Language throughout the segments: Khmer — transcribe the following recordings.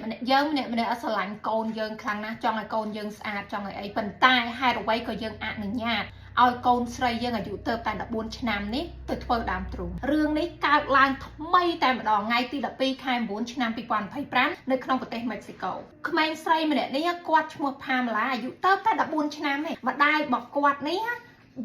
ម្នាក់យើងម្នាក់ម្នាក់អត់ស្រឡាញ់កូនយើងខ្លាំងណាស់ចង់ឲ្យកូនយើងស្អាតចង់ឲ្យអីប៉ុន្តែហេតុអ្វីក៏យើងអនុញ្ញាតឲ្យកូនស្រីយើងអាយុទៅតែ14ឆ្នាំនេះទៅធ្វើដើមទ្រូងរឿងនេះកើតឡើងថ្មីតែម្ដងថ្ងៃទី12ខែ9ឆ្នាំ2025នៅក្នុងប្រទេសមិចស៊ីកូក្មេងស្រីម្នាក់នេះគាត់ឈ្មោះផាម៉ាឡាអាយុទៅតែ14ឆ្នាំទេម្ដាយរបស់គាត់នេះ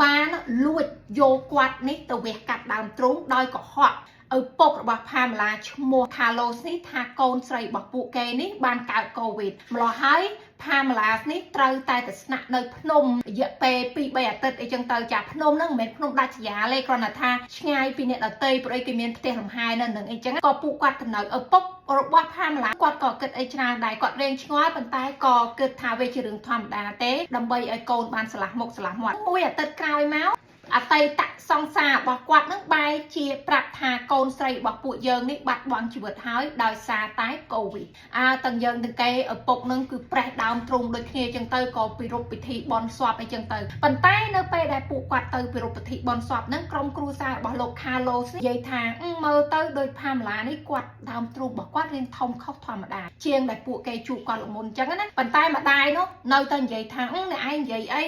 បានលួចយកគាត់នេះទៅវះកាត់ដើមទ្រូងដោយកុហកឪពុករបស់ផាម៉ាឡាឈ្មោះខាឡូសនេះថាកូនស្រីរបស់ពួកគេនេះបានកើតកូវីដម្ល៉េះហើយផាម៉ាឡានេះត្រូវតែទៅស្នាក់នៅភ្នំរយៈពេល2 3អាទិត្យអីចឹងទៅចាភ្នំហ្នឹងមិនមែនភ្នំដាច់ស្រយាលទេគ្រាន់តែថាឆ្ងាយពីអ្នកដទៃព្រោះអីគេមានផ្ទះលំហែនៅនឹងអីចឹងក៏ពួកគាត់ទៅនៅឪពុករបស់ផាម៉ាឡាគាត់ក៏គិតអីច្រើនដែរគាត់រៀងឆ្ងល់ប៉ុន្តែក៏គិតថាវាជារឿងធម្មតាទេដើម្បីឲ្យកូនបានឆ្លាស់មុខឆ្លាស់មាត់មួយអាទិត្យក្រោយមកអតីតសង្សាររបស់គាត់នឹងបែរជាប្រាប់ថាកូនស្រីរបស់ពួកយើងនេះបាត់បង់ជីវិតហើយដោយសារតែកូវីដអើទាំងយើងទាំងគេឪពុកនឹងគឺប្រេះដើមទ្រូងដូចគ្នាចឹងទៅក៏ពិរពពិធីបន់សពអីចឹងទៅប៉ុន្តែនៅពេលដែលពួកគាត់ទៅពិរពពិធីបន់សពហ្នឹងក្រុមគ្រួសាររបស់លោកខាឡូសនិយាយថាមើលទៅដោយផាមឡានេះគាត់ដើមទ្រូងរបស់គាត់រៀងធំខុសធម្មតាជាងដែលពួកគេជួបគាត់លមុនចឹងណាប៉ុន្តែម្ដាយនោះនៅតែនិយាយថាអ្នកឯងនិយាយអី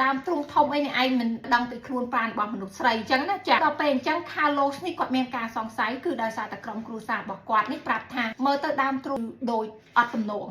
ដើមទ្រូងធំអីនេះឯងមិនដឹងពីខ្លួនប្រាណរបស់មនុស្សស្រីអញ្ចឹងណាចាដល់ពេលអញ្ចឹងខាឡូសនេះគាត់មានការសង្ស័យគឺដោយសារតែក្រុមគ្រួសាររបស់គាត់នេះប្រាប់ថាមើលទៅដើមទ្រូងដូចអត់ទំនង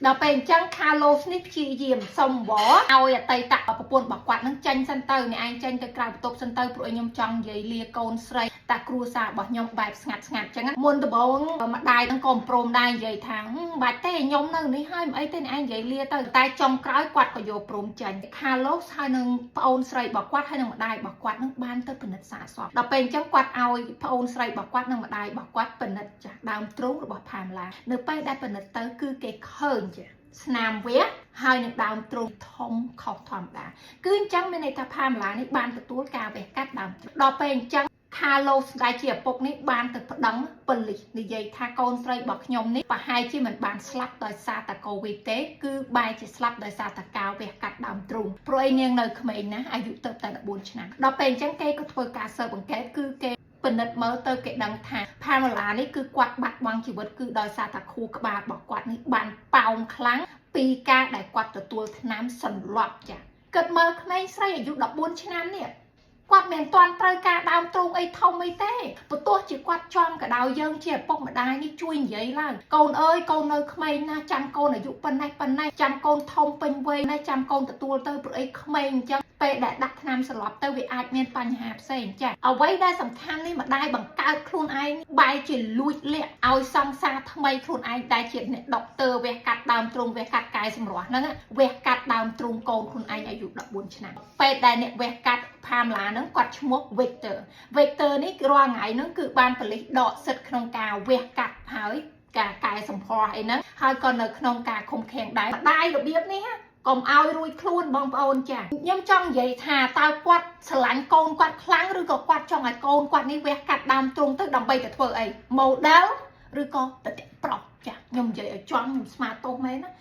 ដល់ពេលអញ្ចឹងខាឡូសនេះព្យាយាមសុំវឲ្យអតីតប្រពន្ធរបស់គាត់នឹងចេញសិនទៅអ្នកឯងចេញទៅក្រៅបន្ទប់សិនទៅព្រោះខ្ញុំចង់និយាយលាកូនស្រីតាគ្រួសាររបស់ខ្ញុំបែបស្ងាត់ស្ងាត់អញ្ចឹងមុនដំបូងម្ដាយនឹងក៏មិនព្រមដែរនិយាយថាបាច់ទេខ្ញុំនៅនេះហើយមិនអីទេអ្នកឯងនិយាយលាទៅតែចុងក្រោយគាត់ក៏យកព្រមចេញខាឡូសហើយនឹងប្អូនស្រីរបស់គាត់ហើយនឹងម្ដាយរបស់គាត់នឹងបានទៅពិនិត្យសាកសពដល់ពេលអញ្ចឹងគាត់ឲ្យប្អូនស្រីរបស់គាត់និងម្ដាយរបស់គាត់ពិនិត្យចាស់ដើមទ្រូងរបស់ផាមឡានៅពេលដែលពិនិត្យទៅគឺគេឃើញចាស្នាមវះហើយនឹងដើមទ្រូងធំខុសធម្មតាគឺអញ្ចឹងមានន័យថាផាមឡានេះបានទទួលការវះកាត់ដើមទ្រូងដល់ពេលអញ្ចឹងខាឡូសដែលជាឪពុកនេះបានទៅប្តឹងប៉ូលីសនិយាយថាកូនស្រីរបស់ខ្ញុំនេះប្រហែលជាមិនបានស្លាប់ដោយសារតែកូវីដទេគឺបែរជាស្លាប់ដោយសារតែការវះកាត់ដើមទ្រូងព្រោះឯនាងនៅក្មេងណាស់អាយុទៅតែ14ឆ្នាំដល់ពេលអញ្ចឹងគេក៏ធ្វើការស៊ើបអង្កេតគឺគេពិនិត្យមើលទៅគេដឹងថាផាម៉ាឡានេះគឺគាត់បាត់បង់ជីវិតគឺដោយសារតែខួរក្បាលរបស់គាត់នេះបានប៉ោងខ្លាំងពីការដែលគាត់ទទួលថ្នាំសន្លប់ចាគិតមើលក្មេងស្រីអាយុ14ឆ្នាំនេះគាត់មិនទាន់ត្រូវការដើមទ្រូងអីធំអីទេព្រោះទោះជាគាត់ចំក៏ដោយយើងជាឪពុកម្ដាយនេះជួយនិយាយឡើងកូនអើយកូននៅក្មេងណាស់ចាំកូនអាយុប៉ុណ្ណេះប៉ុណ្ណេះចាំកូនធំពេញវ័យណាចាំកូនទទួលទៅព្រោះអីក្មេងអញ្ចឹងពេលដែលដាក់ថ្នាំសន្លប់ទៅវាអាចមានបញ្ហាផ្សេងចាអ្វីដែលសំខាន់នេះម្ដាយបង្កើតខ្លួនឯងបែរជាលួចលាក់ឲ្យសង្សារថ្មីខ្លួនឯងដែលជាអ្នកដុកទ័រវះកាត់ដើមទ្រូងវះកាត់កែសម្រស់ហ្នឹងវះកាត់ដើមទ្រូងកូនខ្លួនឯងអាយុ14ឆ្នាំពេលដែលអ្នកវះកាត់ផាមឡាហ្នឹងគាត់ឈ្មោះ Victor Victor នេះរាល់ថ្ងៃហ្នឹងគឺបានប៉ូលីសដកសិទ្ធក្នុងការវះកាត់ហើយការកែសម្ផស្សអីហ្នឹងហើយក៏នៅក្នុងការឃុំឃាំងដែរម្ដាយរបៀបនេះកុំឲ្យរួចខ្លួនបងប្អូនចាខ្ញុំចង់និយាយថាតើគាត់ស្រឡាញ់កូនគាត់ខ្លាំងឬក៏គាត់ចង់ឲ្យកូនគាត់នេះវះកាត់ដើមទ្រូងទៅដើម្បីទៅធ្វើអី model ឬក៏ទៅប្រុសចាខ្ញុំនិយាយឲ្យចំខ្ញុំស្មាទោសមែនណា។